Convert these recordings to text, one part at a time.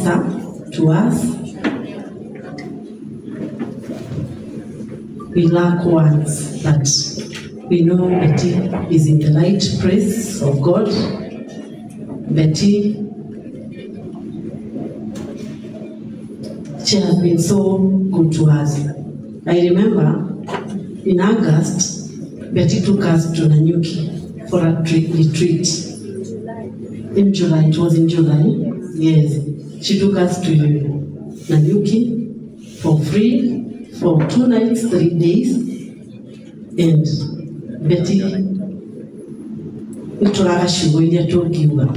sister to us. We lack words, but we know Betty is in the right place of God. Betty, she has been so good to us. I remember in August, Betty took us to Nanyuki for a retreat. In July, it was in July, yes. She took us to Nanyuki for free for 2 nights, 3 days. And Betty, nĩtũraga ciugo iria tũngiuga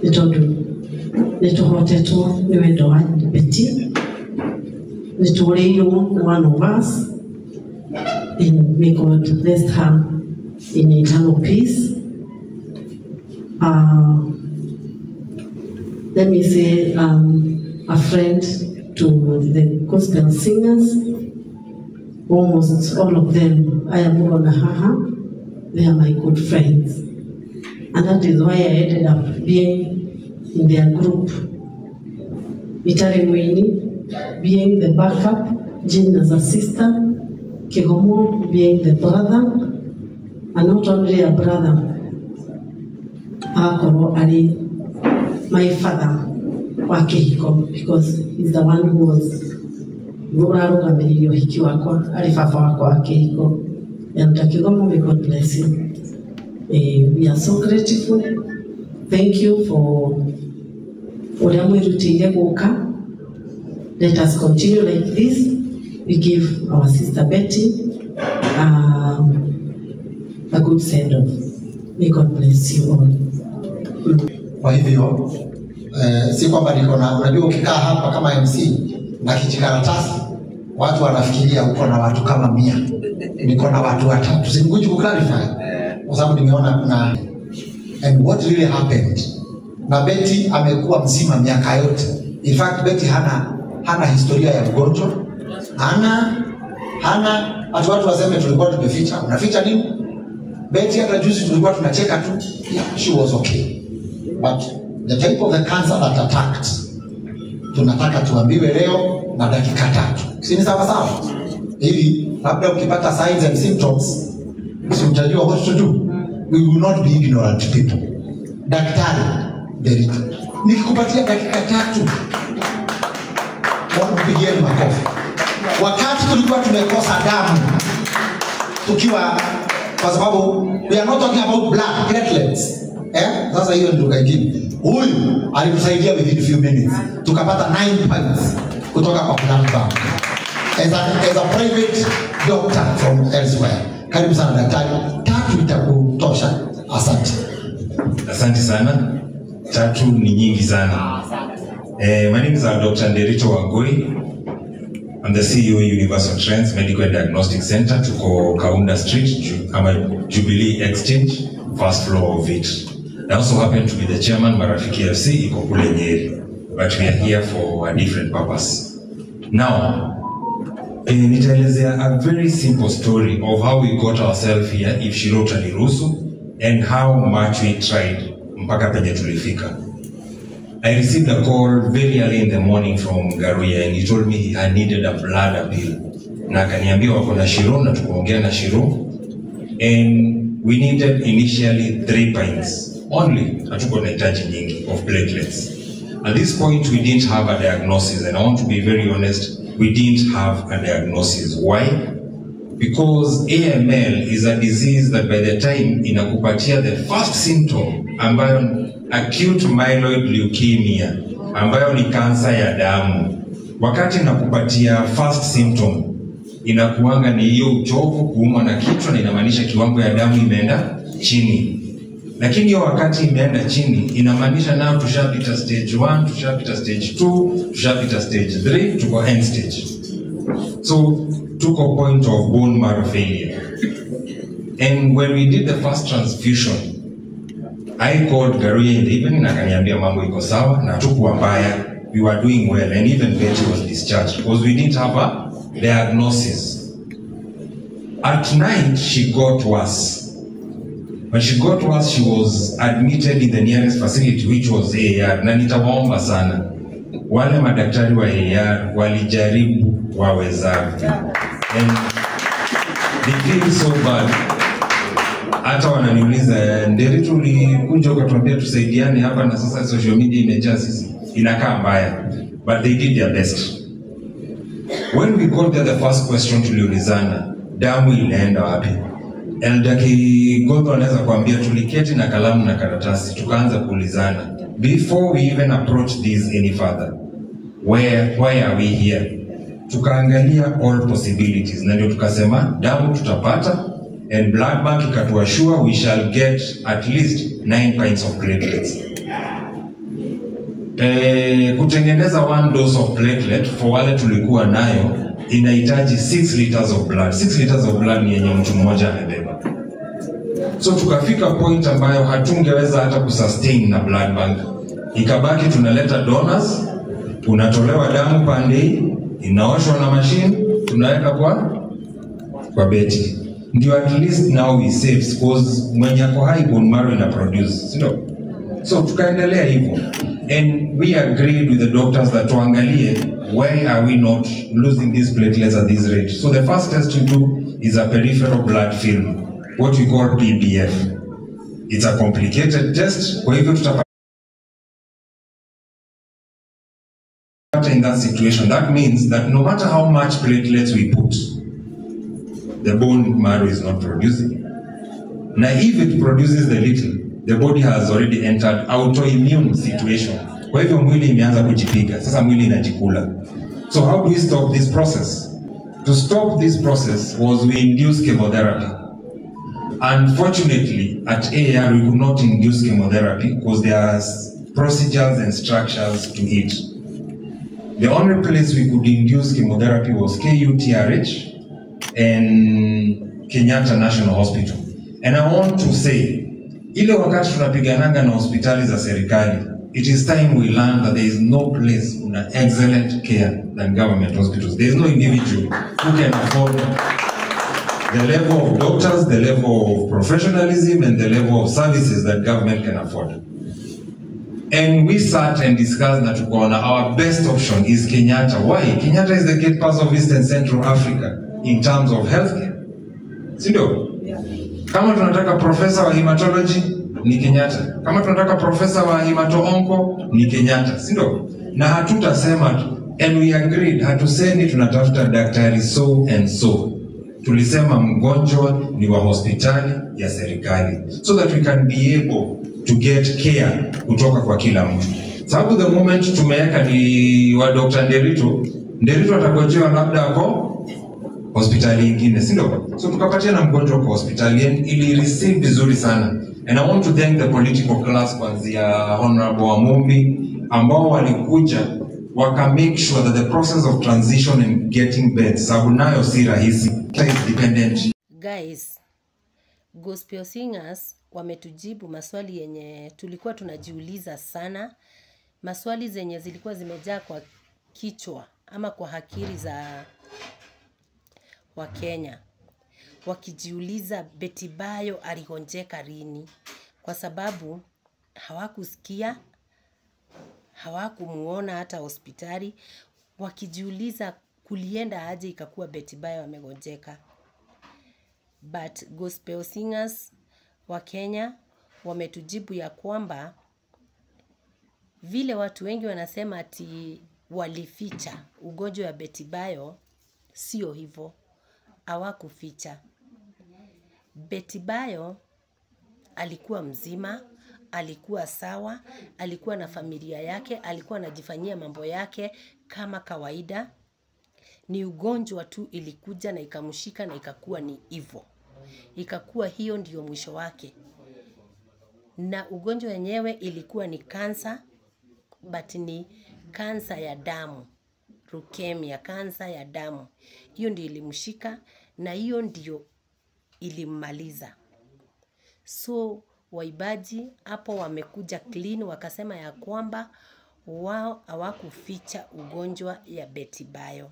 nĩ tondũ nĩtũhotetwo nĩ wendo wa Betty, nĩtũrĩirwo nĩ one of us, and may God bless her in eternal peace. Let me say, a friend to the gospel singers, almost all of them, I am Haha, they are my good friends. And that is why I ended up being in their group. Itari Mwini being the backup, Jane as a sister, Kigomo being the brother, and not only a brother, Akoro Ali, my father, Wakehiko, because he's the one who was ũrarũgamĩrĩire ũhiki wakwa, arĩ baba wakwa wa kĩhiko. And Kigomo, may God bless you. We are so grateful. Thank you for ũrĩa mwĩrutĩire gũka. Let us continue like this. We give our sister Betty a good send off. May God bless you all. Kwa hivyo si kwamba niko na, unajua ukikaa hapa kama MC na kijikaratasi watu wanafikiria uko na watu kama 100. Niko na watu watatu. Si ngoja ku clarify kwa sababu nimeona kuna and what really happened. Na Betty amekuwa mzima miaka yote. In fact Betty hana historia ya ugonjwa. Hana hata watu waseme tulikuwa tumeficha. Unaficha nini? Betty hata juzi tulikuwa tunacheka tu. She was okay. But the type of the cancer that attacked, tunataka tuambiwe leo na dakika 3. Si ni sawa sawa? Ili labda ukipata signs and symptoms, si utajua what to do. We will not be ignorant people. Daktari Derito, nikikupatia dakika 3, mpigieni makofi. Wakati tulikuwa tumekosa damu, tukiwa, kwa sababu we are not talking about blood platelets. Sasa hiyo ndio kaingine. Huyu alitusaidia within few minutes. Tukapata 9 pints kutoka kwa blood bank. As a private doctor from elsewhere. Karibu sana daktari. 3 itakutosha. Asante. Asante sana. 3 ni nyingi sana. My name is Dr. Nderito Wangui. I'm the CEO Universal Trends Medical and Diagnostic Center, tuko Kaunda Street, ama Jubilee Exchange, first floor of it. I also happen to be the chairman Marafiki FC iko kule Nyeri, but we are here for a different purpose. Now, nitaelezea a very simple story of how we got ourselves here, if Shiro utaniruhusu, and how much we tried mpaka penye tulifika. I received a call very early in the morning from Garuya, and he told me I needed a blood appeal. Na akaniambia wako na Shiro na tukaongea na Shiro, and we needed initially 3 pints only. Hatuko na hitaji nyingi of platelets. At this point we didn't have a diagnosis, and I want to be very honest, we didn't have a diagnosis. Why? Because AML is a disease that by the time inakupatia the first symptom ambayo acute myeloid leukemia, ambayo ni kansa ya damu, wakati inakupatia first symptom inakuanga ni hiyo uchovu, kuumwa na kichwa, na inamaanisha kiwango ya damu imeenda chini. Lakini hiyo wakati imeenda chini inamaanisha nao tushapita stage 1, tushapita stage 2, tushapita stage 3, tuko end stage. So tuko point of bone marrow failure. And when we did the first transfusion, I called Garuya in the evening na akaniambia mambo iko sawa na hatukuwa mbaya, we were doing well, and even Betty was discharged because we didn't have a diagnosis. At night she got worse. When she got worse, she was admitted in the nearest facility, which was AR. Na nitawaomba sana, Wale madaktari wa AR walijaribu wawezavyo. And they feel so bad. Hata wananiuliza, Nderitu, ulikuja ukatuambia tusaidiane hapa na sasa social media imejaa sisi. Inakaa mbaya. But they did their best. When we got there, the first question tuliulizana, damu inaenda wapi? Elder Kigongo anaweza kuambia tuliketi na kalamu na karatasi, tukaanza kuulizana. Before we even approach this any further, why are we here? Tukaangalia all possibilities, na ndio tukasema damu tutapata, and blood bank ikatuassure we shall get at least 9 pints of platelets. Kutengeneza one dose of platelet for wale tulikuwa nayo inahitaji 6 liters of blood. 6 liters of blood ni yenye mtu mmoja amebeba. So tukafika point ambayo hatungeweza hata kusustain na blood bank. Ikabaki tunaleta donors, unatolewa damu pande, inaoshwa na machine, tunaweka kwa beti. Ndio at least now we save, because mwenye ako high bone marrow ina produce, si ndio? So tukaendelea hivyo. And we agreed with the doctors that tuangalie why are we not losing these platelets at this rate. So the first test you do is a peripheral blood film, what we call PBF. It's a complicated test. Kwa hivyo tutapata in that situation. That means that no matter how much platelets we put, the bone marrow is not producing. Now if it produces the little, the body has already entered autoimmune situation. Kwa hivyo mwili imeanza kujipiga. Sasa mwili inajikula. So how do we stop this process? To stop this process was we induce chemotherapy. Unfortunately, at AR we could not induce chemotherapy because there are procedures and structures to it. The only place we could induce chemotherapy was KUTRH and Kenyatta National Hospital. And I want to say, ile wakati tunapigananga na hospitali za serikali, it is time we learn that there is no place una excellent care than government hospitals. There is no individual who can afford the level of doctors, the level of professionalism, and the level of services that government can afford. And we sat and discussed that our best option is Kenyatta. Why? Kenyatta is the gate pass of East and Central Africa in terms of healthcare. Sindio? Yeah. Kama tunataka professor wa hematology ni Kenyatta. Kama tunataka professor wa hemato-onco ni Kenyatta, si ndio? Na hatutasema, and we agreed, hatusemi tunatafuta daktari so and so. Tulisema mgonjwa ni wa hospitali ya serikali, so that we can be able to get care kutoka kwa kila mtu. Sababu the moment tumeweka ni wa Dr. Nderitu, Nderitu atakojewa labda ako hospitali ingine, si ndio? So tukapatia na mgonjwa kwa hospitali and ili receive vizuri sana. And I want to thank the political class kuanzia Honorable Amumbi ambao walikuja waka make sure that the process of transition and getting beds, sababu nayo si rahisi, is dependent. Guys, gospel singers wametujibu maswali yenye tulikuwa tunajiuliza sana, maswali zenye zilikuwa zimejaa kwa kichwa ama kwa akili za wa Kenya, wakijiuliza Betty Bayo aligonjeka lini, kwa sababu hawakusikia, hawakumuona hata hospitali, wakijiuliza kulienda aje ikakuwa Betty Bayo amegonjeka. But gospel singers wa Kenya wametujibu ya kwamba vile watu wengi wanasema ati walificha ugonjwa wa Betty Bayo, sio hivyo, hawakuficha. Betty Bayo alikuwa mzima, alikuwa sawa, alikuwa na familia yake, alikuwa anajifanyia mambo yake kama kawaida. Ni ugonjwa tu ilikuja na ikamshika na ikakuwa ni hivyo. Ikakuwa hiyo ndiyo mwisho wake. Na ugonjwa wenyewe ilikuwa ni kansa, but ni kansa ya damu, leukemia, kansa ya damu. Hiyo ndiyo ilimshika na hiyo ndiyo ilimmaliza. So waibaji hapo wamekuja clean, wakasema ya kwamba wao hawakuficha ugonjwa ya Betty Bayo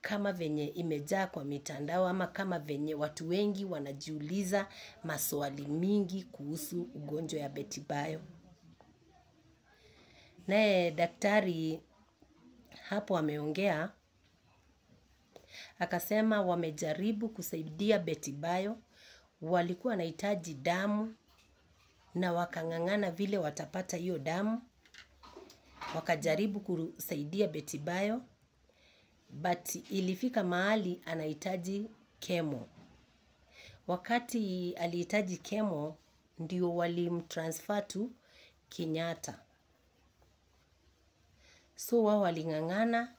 kama venye imejaa kwa mitandao, ama kama venye watu wengi wanajiuliza maswali mingi kuhusu ugonjwa ya Betty Bayo. Naye daktari hapo ameongea akasema wamejaribu kusaidia Betty Bayo, walikuwa wanahitaji damu na wakang'ang'ana vile watapata hiyo damu, wakajaribu kusaidia Betty Bayo, but ilifika mahali anahitaji kemo. Wakati alihitaji kemo ndio walimtransfer to Kenyatta. So wao waling'ang'ana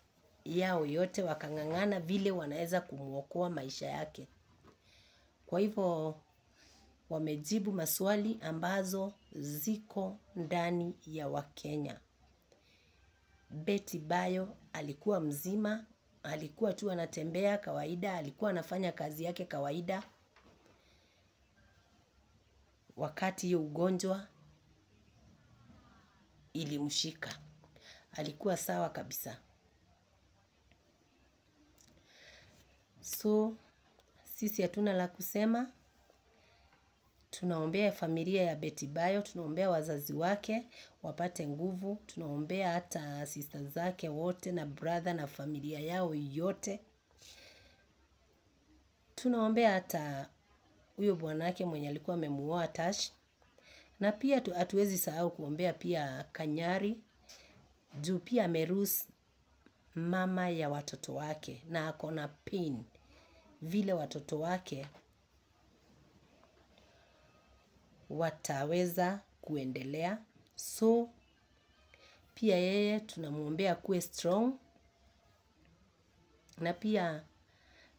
yao yote, wakang'ang'ana vile wanaweza kumuokoa maisha yake. Kwa hivyo wamejibu maswali ambazo ziko ndani ya Wakenya. Betty Bayo alikuwa mzima, alikuwa tu anatembea kawaida, alikuwa anafanya kazi yake kawaida wakati hiyo ugonjwa ilimshika. Alikuwa sawa kabisa. So sisi hatuna la kusema. Tunaombea familia ya Betty Bayo, tunaombea wazazi wake wapate nguvu, tunaombea hata sister zake wote na brother na familia yao yote. Tunaombea hata huyo bwanake mwenye alikuwa amemuoa Tash. Na pia hatuwezi sahau kuombea pia Kanyari, juu pia amerus mama ya watoto wake na ako na pain vile watoto wake wataweza kuendelea. So pia yeye tunamuombea kuwe strong. Na pia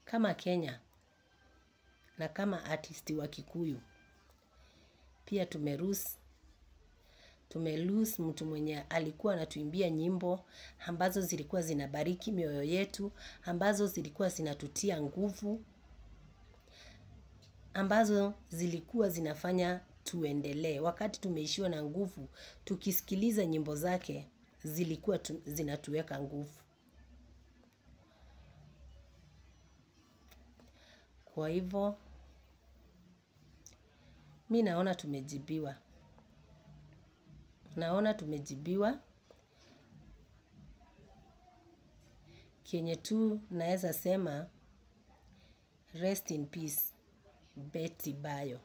kama Kenya na kama artist wa Kikuyu pia tumelose mtu mwenye alikuwa anatuimbia nyimbo ambazo zilikuwa zinabariki mioyo yetu, ambazo zilikuwa zinatutia nguvu, ambazo zilikuwa zinafanya tuendelee. Wakati tumeishiwa na nguvu, tukisikiliza nyimbo zake zilikuwa zinatuweka nguvu. Kwa hivyo mi naona tumejibiwa. Naona tumejibiwa. Kenye tu naeza sema, rest in peace Betty Bayo.